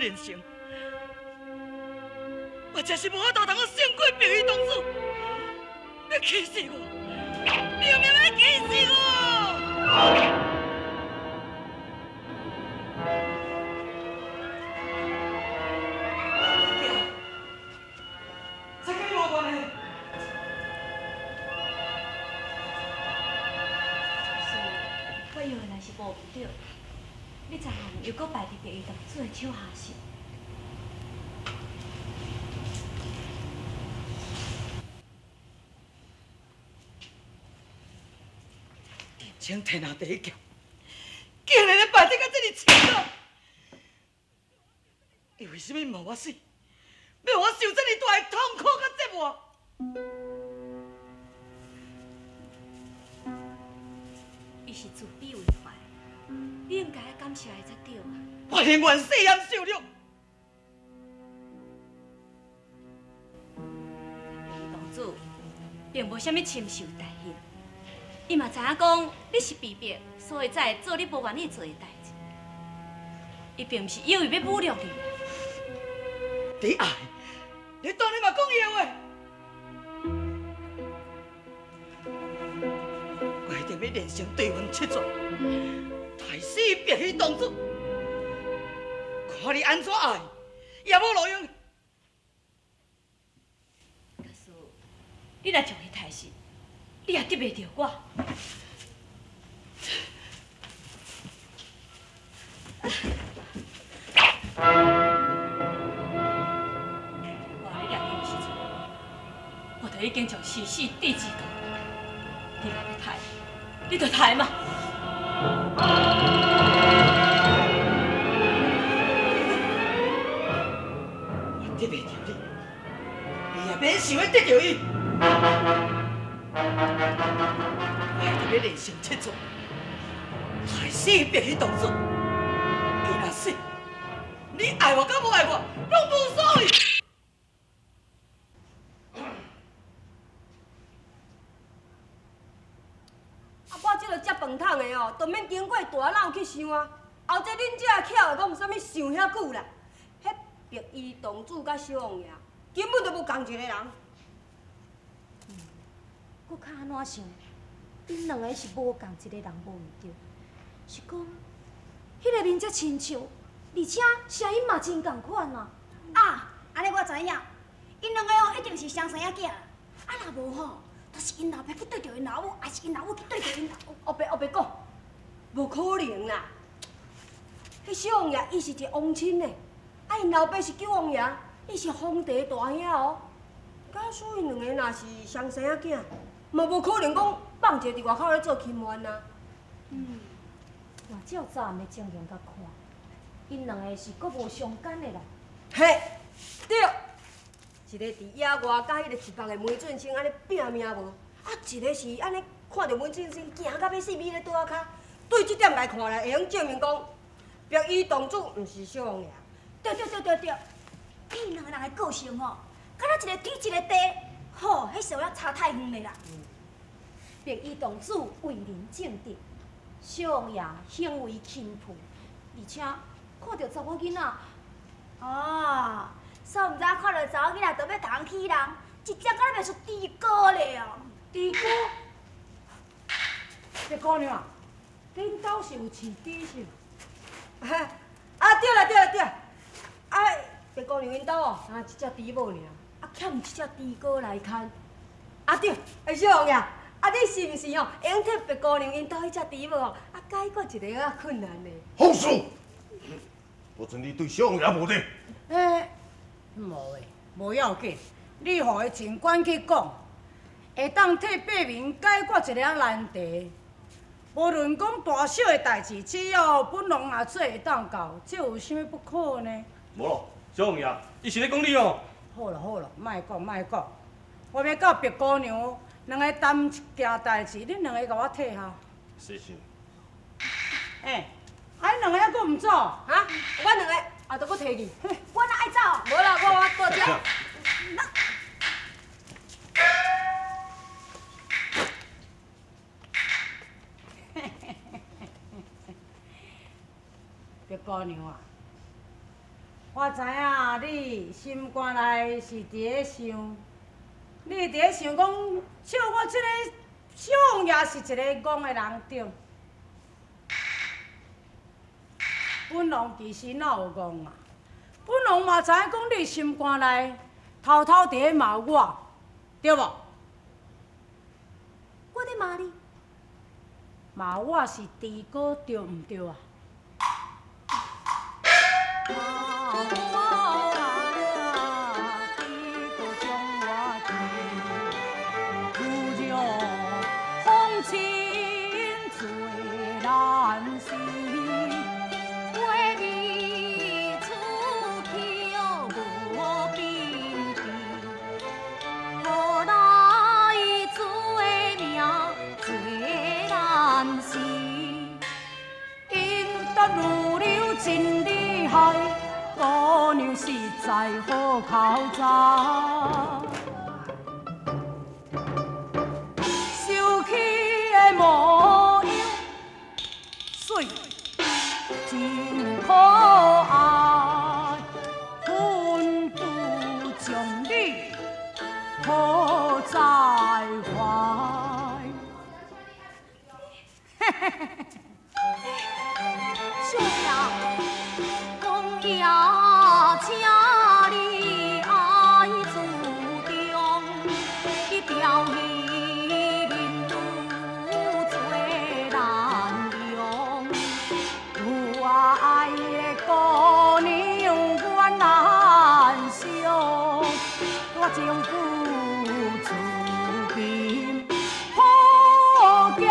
连城，我真是无法度通阁胜过白衣公子，欲气死我！明明欲气死我！这跟你无关系。是，我药若是无毋对，你昨昏又阁败伫白衣公子的手下是？人称天下第一剑，竟然咧败得甲這爾凄惨！伊為啥物毋予我死？欲我受這爾大的痛苦佮折磨？伊是自卑為懷，你應該愛感謝伊才對啊！我寧願死也毋受辱。白衣公子並無啥物深仇大恨，伊嘛知影講你是被逼，所以才會做你無願意做的代誌。伊並毋是有意欲侮辱你啦。你愛，你當然嘛講閒話。我一定欲連城對雲七絕，殺死白衣公子，看你按怎愛，也無路用。假使你若將伊刣死，你也得袂著我。我咧掠你的時陣，我就已經將生死置之度外。你若欲刣，你就刣嘛。我得袂著你，你也免想欲得著伊。我一定欲連城七絕，殺死白衣公子。伊若死，你愛我佮無愛我，攏無所謂。啊，我這个接飯桶的哦，都免經過大腦去想啊。後這恁這巧的講啥物想遐久啦？彼白衣公子佮小王爺根本就無仝一个人。閣較按怎想？𪜶兩个是無仝一個人無毋對，是講彼个面遮親像，而且聲音嘛真仝款啊！啊，按呢我知影，𪜶兩个哦一定是雙生仔囝，啊若無吼，就是𪜶老爸去對著𪜶老母，抑是𪜶老母去對著𪜶老母。烏白烏白講，無可能啦！彼小王爺伊是一个王親呢，啊𪜶老爸是九王爺，伊是皇帝大兄哦。假使𪜶兩个若是雙生仔囝，嘛無可能講放一個佇外口咧做親緣啊。嗯，若照昨暗的情形共看，𪜶兩个是閣無相干的啦。嘿，對，一个佇野外佮彼个一房的梅俊生按呢拚命無，啊，一个是按呢看著梅俊生驚甲欲死，覕咧桌仔跤。對這點來看來，會用證明講，白衣公子毋是小王爺。對對對對對，彼兩个人的個性吼，敢若一個天一個地，吼，彼數仔差太遠咧啦。白衣公子為人正直，小王爺行為輕浮，而且看著查某囡仔，哦，所以毋知看著查某囡仔就欲共人欺人，一隻敢若袂輸豬哥咧哦。豬哥，白姑娘，恁兜是有飼豬是？啊對啦對啦對啦，啊白姑娘𪜶兜哦，干焦一隻豬母爾，啊欠一隻豬哥來牽。啊對，欸小王爺，啊你是毋是吼會用替白姑娘𪜶兜彼隻豬母吼，啊解決一个仔困難呢？放肆！不准你對小王爺無禮。欸，無的，無要緊，你予伊盡管去講，會當替百民解決一个難題。無論講大小的代誌，只要本王若做會當到，這有啥物不可呢？無咯，小王爺，伊是咧講你哦。好啦好啦，莫講莫講，我欲佮白姑娘兩个談一件代誌，恁兩个共我退下。是是。欸，啊，恁兩个猶閣毋走？哈？阮兩个啊，都閣提去。我哪愛走？無啦，我我蹛遮。白姑娘啊，我知影你心肝内是伫咧想，你伫咧想讲，笑我这个小王爷是一个戆的人对。本王其实哪有戆啊？本王嘛知影讲你心肝内偷偷伫咧骂我，对无？我伫骂你。骂我是猪哥，对毋对啊？真厉害，姑娘实在好口才。受气的模样，媠，真可爱。吩咐将你抱在怀。嘿嘿嘿。小爷，公爷，请你爱自重，你调戏民女做难容。我爱的姑娘阮难相，我将夫自贫好教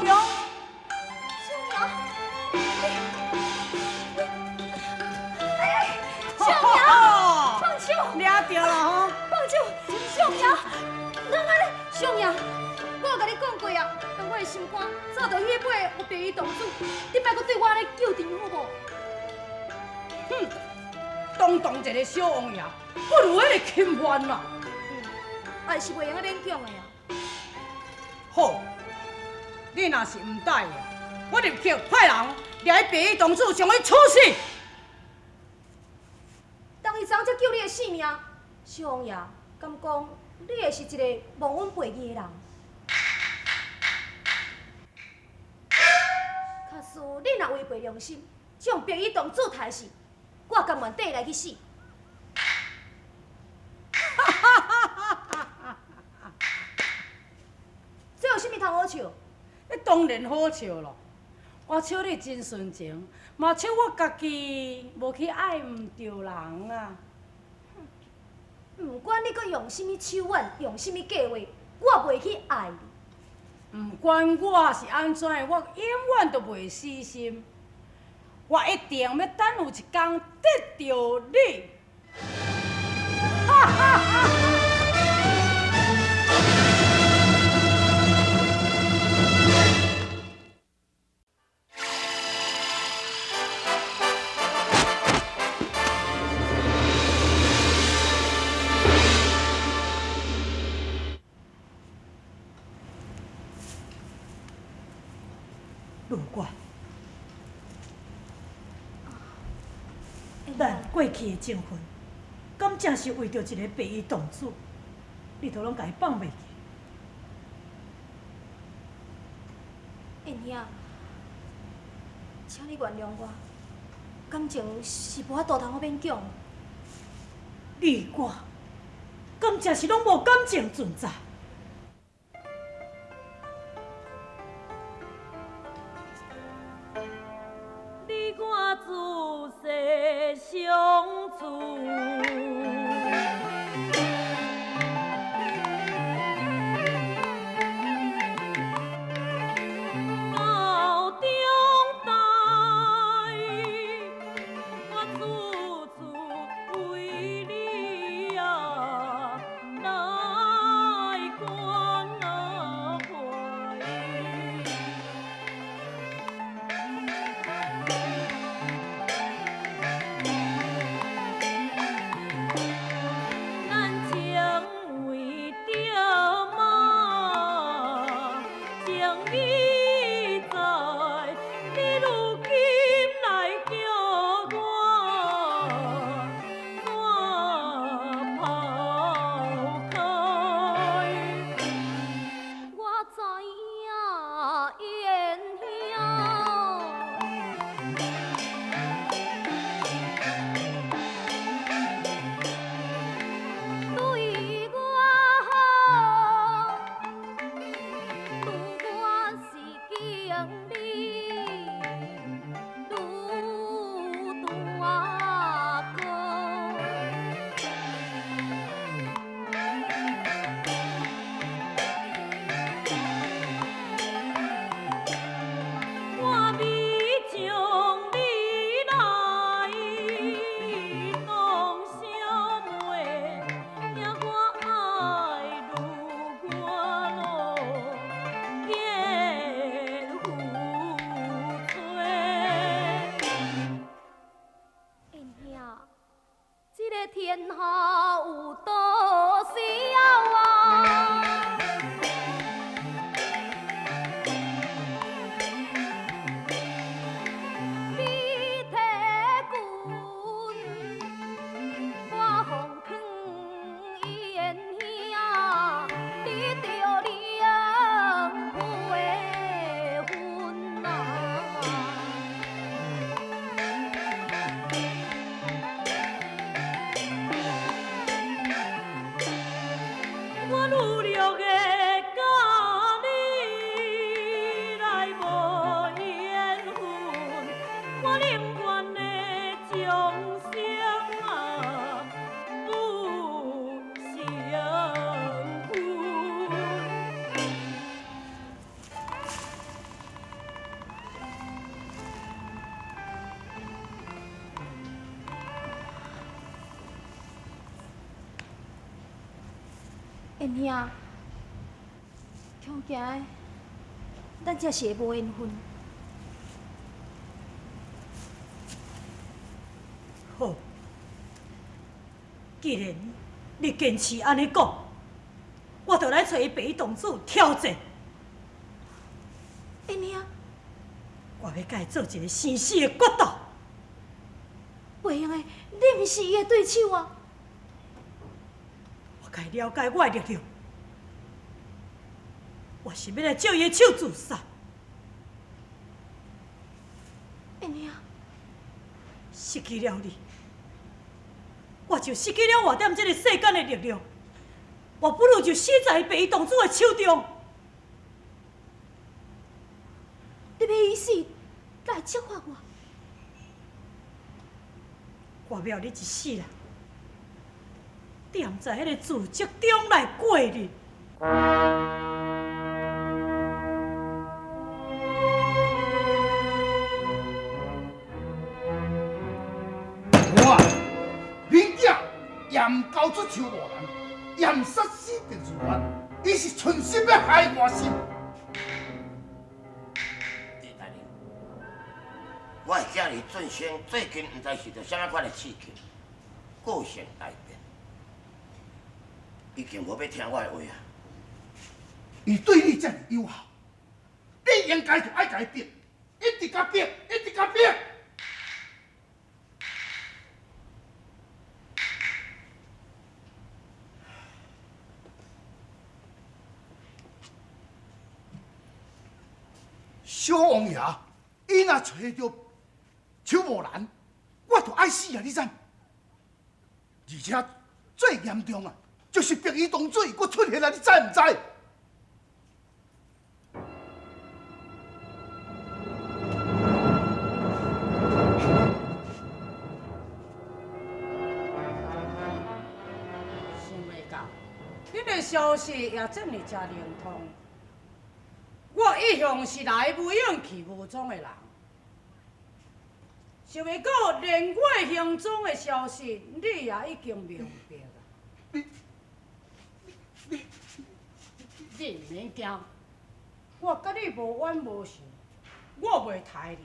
养。小爷，放手！抓著了吼！放手！小爷，哪按呢？小爷，我有共你讲过啊，当我的心肝早就彼尾有白衣童子，你莫阁对我按呢纠缠好无？哼，堂堂一个小王爷，不如彼个钦犯啦。也是袂用阁勉强的啊。好，你若是毋答应，我立刻派人掠彼白衣童子将伊处死。当伊昨才救你的性命，小王爷，敢讲你会是一个忘恩背义的人？假使你若违背良心，将白衣童子杀死，我甘愿缀来去死。这有啥物通好笑？你当然好笑咯！我笑你真纯情，嘛笑我家己无去爱毋著人啊！毋管你阁用啥物手腕，用啥物计划，我袂去爱你。毋管我是按怎的，我永远都袂死心。我一定欲等有一天得著你。哈哈哈！如果咱过去的情分，敢正是为著一个白衣童子，你都拢共伊放袂记？燕兄，请你原谅我，感情是无法度通好勉强。你我，敢正是拢无感情存在？你我自细相处。到长大，我处处为你啊来我努力的佮你来无缘分，我宁愿的终生啊不相分。燕兄，恐惊的，咱这是会无缘分。好，既然你坚持按呢讲，我就来揣伊白衣公子挑战。燕兄，我欲共伊做一个生死的决斗。袂用的，你毋是伊的对手啊！我该了解我的力量，我是欲来借伊的手自杀。燕兄，失去了你，我就失去了活踮这个世间的力量。我不如就死在白衣公子的手中。你欲以死来责罚我？我欲予你一世人踮在彼个自责中来过日。我恁囝也毋交出手无人，也毋杀死郑思源，伊是存心欲害我心。李大人，我的囝儿俊生最近毋知受著啥物款的刺激，个性大变，已经无欲听我的话啊。伊对你遮尔友好，你应该就爱共伊逼，一直共逼，一直共逼。小王爷，伊若揣著邱无兰，我就爱死啊！你知？而且最严重啊，就是白衣同水阁出现啊！你知毋知？想袂到，恁的消息也这么遮灵通。我一向是来无影去无踪的人，想袂到连我行踪的消息，你也已经明白啊！你毋免惊，我佮你无冤无仇，我袂刣你。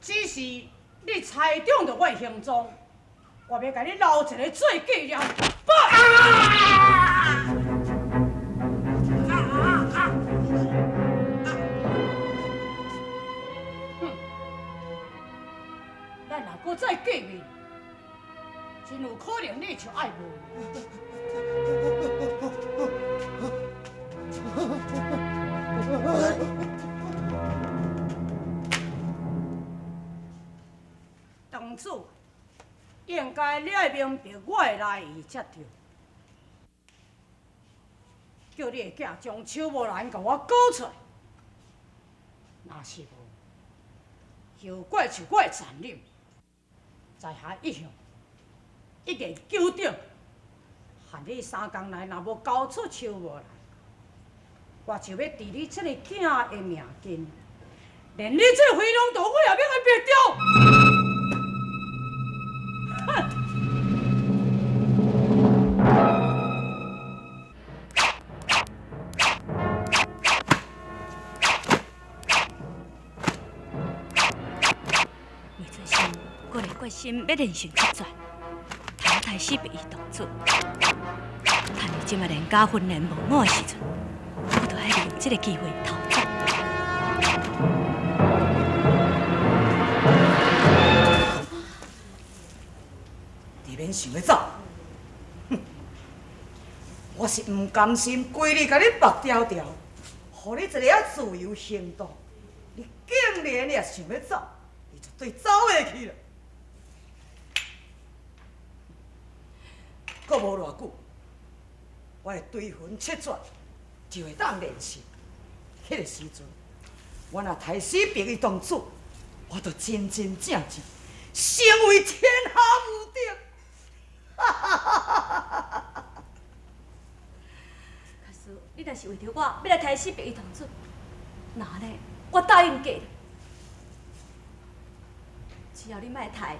只是你猜中著我的行踪，我欲共你留一个做纪念。哼，咱若阁再见面，真有可能你就爱无。堂主，应该你爱明白我的来意才对。叫你的囝将邱无兰共我交出来，若是无，后果就我的残忍。在下一向一言九鼎，限你三工内若无交出邱无兰，我就欲治你这个囝的命根，连你这个回龙头我也欲共灭掉。哼！魏春生阁来决心欲连胜七绝，淘汰死白衣公子。趁伊这马连家训练无我的时阵，我就爱利用这个机会逃走。你免想欲走，哼！我是毋甘心规日共你缚牢牢，予你一个仔自由行动，你竟然也想欲走，你绝对走袂去啦！阁无偌久，我的追魂七绝就会当练成。彼个时阵，我若刣死白衣公主，我就真真正正成为天下无敌。哈哈哈哈哈！假使你若是为著我欲来刣死白衣公主，那按呢，我答应过你，只要你莫刣，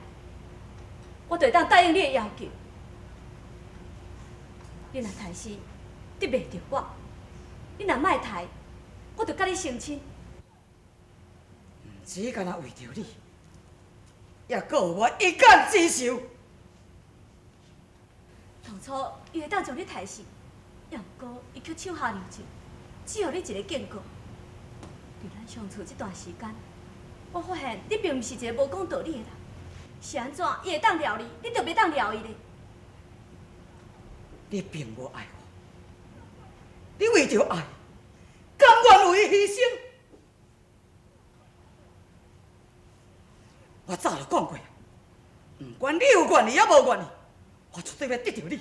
我就会当答应你的要求。你若刣死，得袂著我；你若莫刣，我就佮你成亲。毋止干焦为著你，犹阁有我一箭之仇。当初伊会当将你刣死，也毋过伊却手下留情，只予你一个警告。伫咱相处这段时间，我发现你并毋是一个无讲道理的人。是按怎伊会当饶你，你就袂当饶伊咧？你并无爱我，你为著爱，甘愿为伊牺牲。我早就讲过，毋管你有愿意抑无愿意，我绝对欲得著你。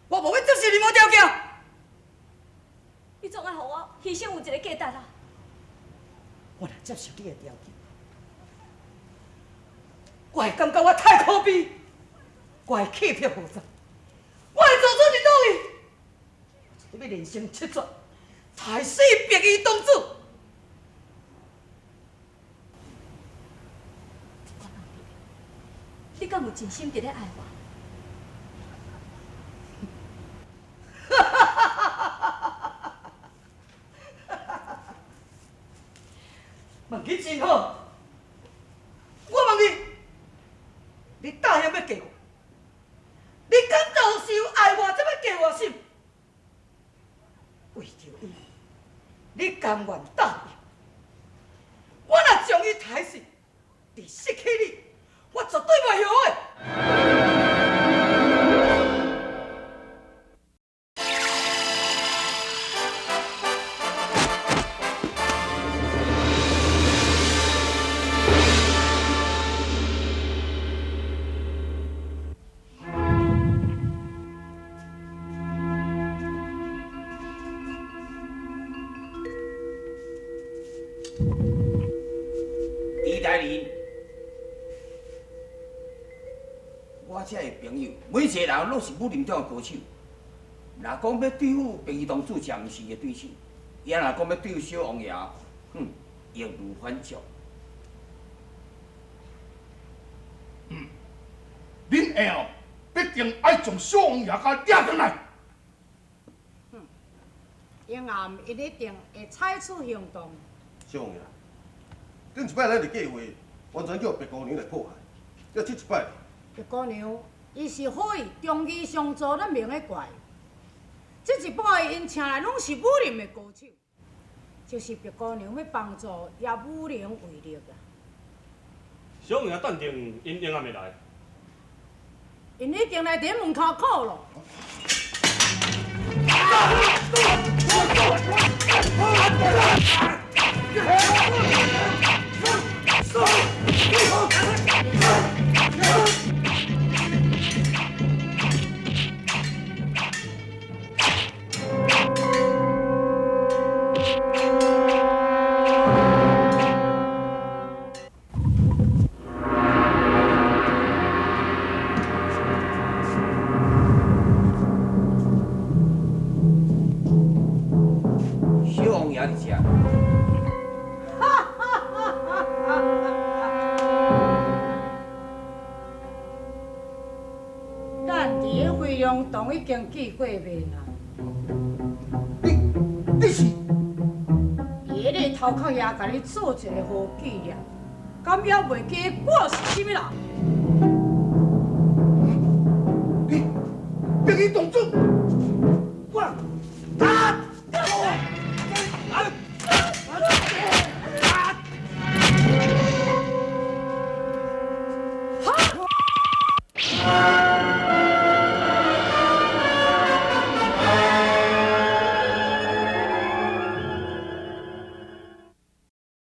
我无欲接受任何条件。你总爱予我牺牲有一个价值啊！我若接受你的条件，我会感觉我太可悲，我会气魄无在，我会做出一倒去，我绝对欲连生七绝，刣死白衣公主。我问你，你敢有真心伫咧爱我？问起真好，我问你，你答应欲嫁我？你敢就是有爱我，才欲嫁我是？为著伊，你甘愿答应？我若将伊刣死，伫失去你，我绝对袂后悔。李大人，我这个朋友，每一个人拢是武林中的高手。若讲欲对付白衣公主，才毋是伊的对手；伊若讲欲对付小王爷，哼，易如反掌。恁下哦，必定爱将小王爷共掠转来。英暗伊一定会采取行动。小王爷，顶一摆咱的计划完全叫白姑娘来破坏，啊，这一摆，白姑娘伊是好意忠义相助咱明的怪。这一摆𪜶请来拢是武林的高手，就是白姑娘欲帮助，也无能为力啊。小王爷断定𪜶永暗会来。𪜶一定来伫门口口咯。小王爷伫遮。咱伫咧飞龙洞已经见过面啊。你是？伊喺你头壳遐，共你做一个好纪念，敢犹袂记我是啥物人？你，白衣公主，我打！